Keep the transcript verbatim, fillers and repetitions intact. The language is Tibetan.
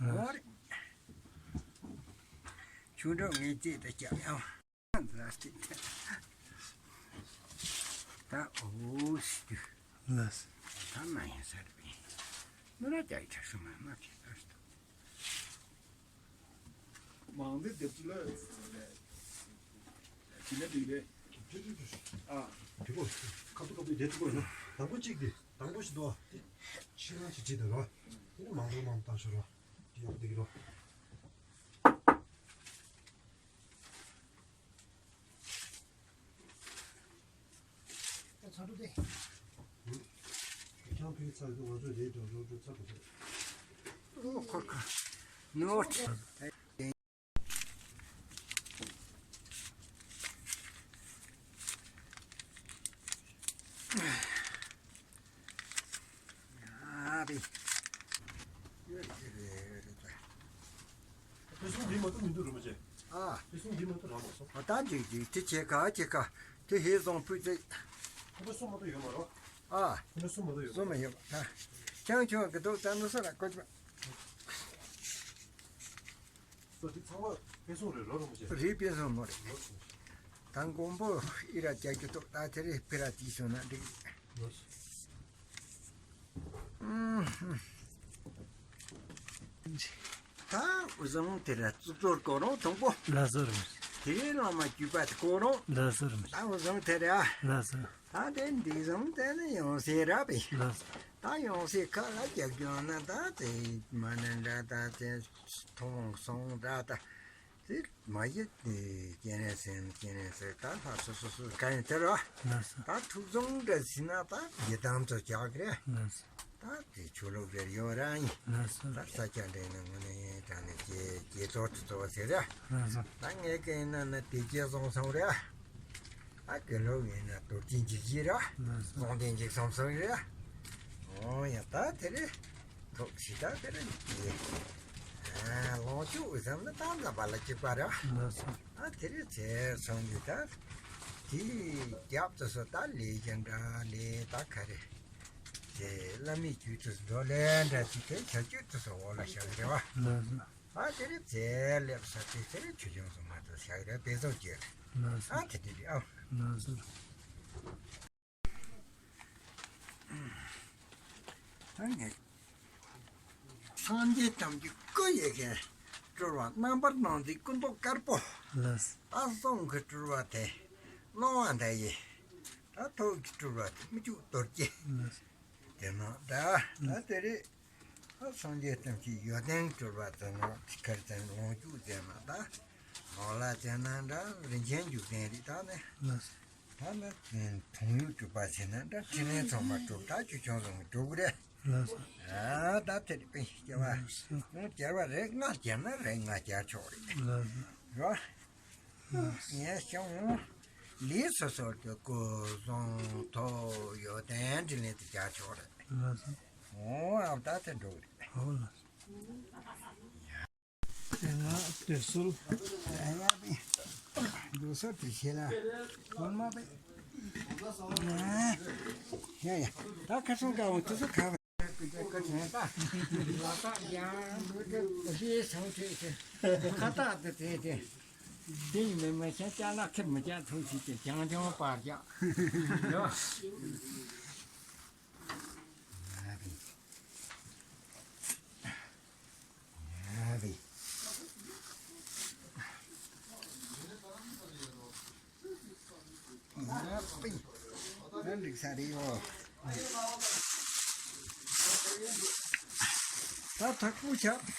ཨོ་རེད། ཆུ་འགྲོ་ངས་རྩེད་དུ་བརྒྱབ་ཡང་། ལ་སྟེ། ད་འོ་སི་ཏུ། ལགས། ད་མ་ཡིན་ས་རེད་པས། ནོར་ར་རྒྱག་ཡི་ཁྲ་སུ་མ་མ་ཁྱེད་ལ་སྟུ། མང་འདི་སྡེབ་ཅིག་ལ། ཅི་ལ་འདི་རེད། ཨ། དེ་གོ། ཁ་ཐུག་ཁ་ཐུག་བསྡད་ཐུབ་གོ་ཡིན་ན། དང་པོ་གཅིག་དེ། དང་པོ་ཞིག་འདུག་བ། དེ་ཕྱི་ནང་ཞིག་བྲིས་དང་རོ། དེ་ནི་མང་པོ་མང་པོ་བཏང་ཤོག་རོ། དེ་ཡག་པོ་བསྡད་ཀྱི་རོ། ཚ་དྲོ་དེ། ཁྱང་ཕུལ་ཚར་དུས་ང་ཚོ་རེད་འགྲོ་འགྲོ་འགྲོ་ཚར་དུ་རེད། ཨོ་ཁོ་ཁོ། ནོ། ཡ་རེད། ཕུན་སུམ་འདི་མ་གཏོགས་མི་འདུག་རུ་མ་ཆེ། ཨ། ཕུན་སུམ་འདི་མ་གཏོགས་རག་མ་སོང་། ཨ་ད་འགྲིག་འགྲིག་དེ་ཁྱེད་ཀ་ཁྱེད་ཀ་དེ་ཧེ་བཟང་ཕུད་ཚེ། ཕུན་སུམ་མ་གཏོགས་ཡོད་མ་རོ། ཨ། ཕུན་སུམ་མ་གཏོགས་ཡོད་མ་རོ། སོ་མ་ཡོད་ཨ། ཁྱང་ཁྱོད་ཀྱི་འདུག་ད་ནུ་སོ་ལ་ཀོ་ཅི་མ། སོ་འདི་ཚང་མ་ཕུན་སུམ་རེད་རོ་རུ་མ་ཆེ། རེད་ཕུན་སུམ་མོ་རེད། ད་མགོན་པོ་ཨི་ར་རྒྱག་རྒྱུ་འདུག་ད་དེ་རེད་ཕི་ར་དེ་བྱུང་ན་འགྲིག་ད་འུ་ཟོང་དེ་ལ་གཙུག་ཏོར་གོ་རོང་དང་པོ། ལ་སོ་རུ། དེ་རིང་བླ་མ་བརྒྱུད་པ་དེ་གོ་རོང་། ལ་སོ་རུ། ད་འུ་ཟོང་དེ་ར། ལ་སོ། ད་དེ་འདི་ཟོང་དེ་ནི་ཡོང་སའི་ར་པས། ལ་སོ། ད་ཡོང་སའི་ཁ་ལ་རྒྱག་རྒྱུ་ན་ད་དེ་མ་ནི་འདྲ་ད་དེ་མཐོང་སོང་འདྲ་ད། དེ་མ་ཡི་དེ་སྐྱེ་གནས་སེམས་སྐྱེ་གནས་སེམས་ད་ལྷ་སོ་སོ་སོ་ག་ཡིན་དེ་ར། ལགས་སོ། ད་ཐུགས་བཟང་འདྲ་ཟིན་ན་ད་ཡི་དམ་དུ་བྱ་གི་རེད། ལགས་སོ། ད་དེ་ཆོས་ལུགས་རེར་ཡོད་ར་ཡིན། ལགས་སོ། ད་ས་སྐྱ་འདྲེན་ནི་དངོས་གནས་དྲང་ནས་སྐྱེ་སྐྱེ་ཚོགས་དུ་གཙོ་བོ་ཟེར་ར། ལགས་སོ། ད་ངས་ཀྱི་ཡིན་ན་ནི་དེ་སྐྱེ་སོང་སོང་ར། ཨ་དགེ་སློབ་ཡིན་ན་རྡོ་རྗེ་འཇིགས་བྱེད་ར། ལགས་སོ། རྫོགས་ལྡན་འཇིགས་སོང་སོང་ར། ཨོ་ཡ་ད་དེ་རེད། ཐོག་ཞི་དྲག་དེ་རེད་ཀྱི། ལོངས་སྤྱོད་འོས་འཚམ་ནི་ད་འཛམ་བུ་གླིང་གཅིག་པ་རེད། ལགས་སོ། ཨ་དེ་རེད་ཚེ་སོང་གི་ད། དེ་རྒྱབ་ཏུ་སོ་ད་ལས་ཀྱི་འདྲ་ལས་ད་ག་རེ། དེ་བླ་མའི་རྒྱུད་དུ་འགྲོ་ལས་འདྲ་ཅིག་གི་བྱ་རྒྱུད་དུ་སོ་འོག་ལ་བཞག་རེད་བ། ལགས་སོ། ཨ་དེ་རེད་ཚེ་ལེབ་ས་དེ་ཚེ་རེད་ཆོས་སྐྱོང་སོ་མ་དུ་བཞག་རེད་དཔེ་ཚོགས་ཀྱི། ལགས་སོ། ཨ་དེ་དེ་རེད་ཨ། ལགས་སོ། ད་ངས། སངས་རྒྱས་ཐམས་ཅད་སྐུ་ཡི་གེ། སྤྲུལ་པ་རྣམ་པར་སྣང་མཛད་སྐུ་མདོག་དཀར་པོ། ལགས། ད་གསུང་གི་སྤྲུལ་པ་དེ། སྣང་བ་མཐའ་ཡས། ད་ཐུགས་ཀྱི་སྤྲུལ་པ་དེ་མི་བསྐྱོད་རྡོ་རྗེ། ལགས། དེ་ནང་ད་ད་དེ་རེད། ད་སངས་རྒྱས་ཐམས་ཅད་ཡོན་ཏན་སྤྲུལ་པ་དེ་ནང་དེ་གར་དེ་ལོངས་སྤྱོད་དེ་ནང་ད། ནོར་ལྷ་དེ་ནང་འདྲ་རིན་ཆེན་འབྱུང་ལྡན་རེད་ད་ནི། ལགས། ད་ནི་མཐོང་ཡུལ་གྲུབ་པ་བྱས་ན་འདྲ་འཕྲིན་ལས་ཚང་མ་གྲུབ་ད་ཆོས་སྐྱོང་སོང་གྲུབ་རེད། ལགས་སོ། ཨ་ད་དེར་དཔེ་སྐྱེ་བ། ལགས་སོ། ཁོང་སྐྱེ་བ་རེ་ལྔ་སྐྱེ་ན་རེ་ལྔ་སྐྱེ་ཆོག་རེད། ལགས་སོ། རོ། ངས་ཀྱང་ལས་སོ་སོར་གྱི་སྐུ་གསུང་ཐུགས་ཡོན་ཏན་འཕྲིན་ལས་དེ་སྐྱེ་ཆོག་རེད། ལགས་སོ། འོ་ཨ་ད་དེ་འགྲོ་རེད། ཨོ་ལགས་སོ། དེ་ང་དེ་སུལ། ཡ་ཡ་པི། དེ་སུལ་དེ་ཤེས་ལ། སུལ་མ་པི། ཡ་ཡ། ད་ཁ་སང་ག་འོང་དེ་སུལ་ག་བ། ཁ་ཏག་དེ་དེ་དེ། དེ་ཡིན་མིན་མ་ཤེས་ཅ་ལག་ཁེར་མི་ཅག་ཐུག་ཅིག་དེ་ཅང་ཅང་པར་ཅག་ཡ་རེད། ཡ་པི། ཡ་འགྲིག་ས་རེད་ཡོ། ད་ཐག་པོ་ཆགས།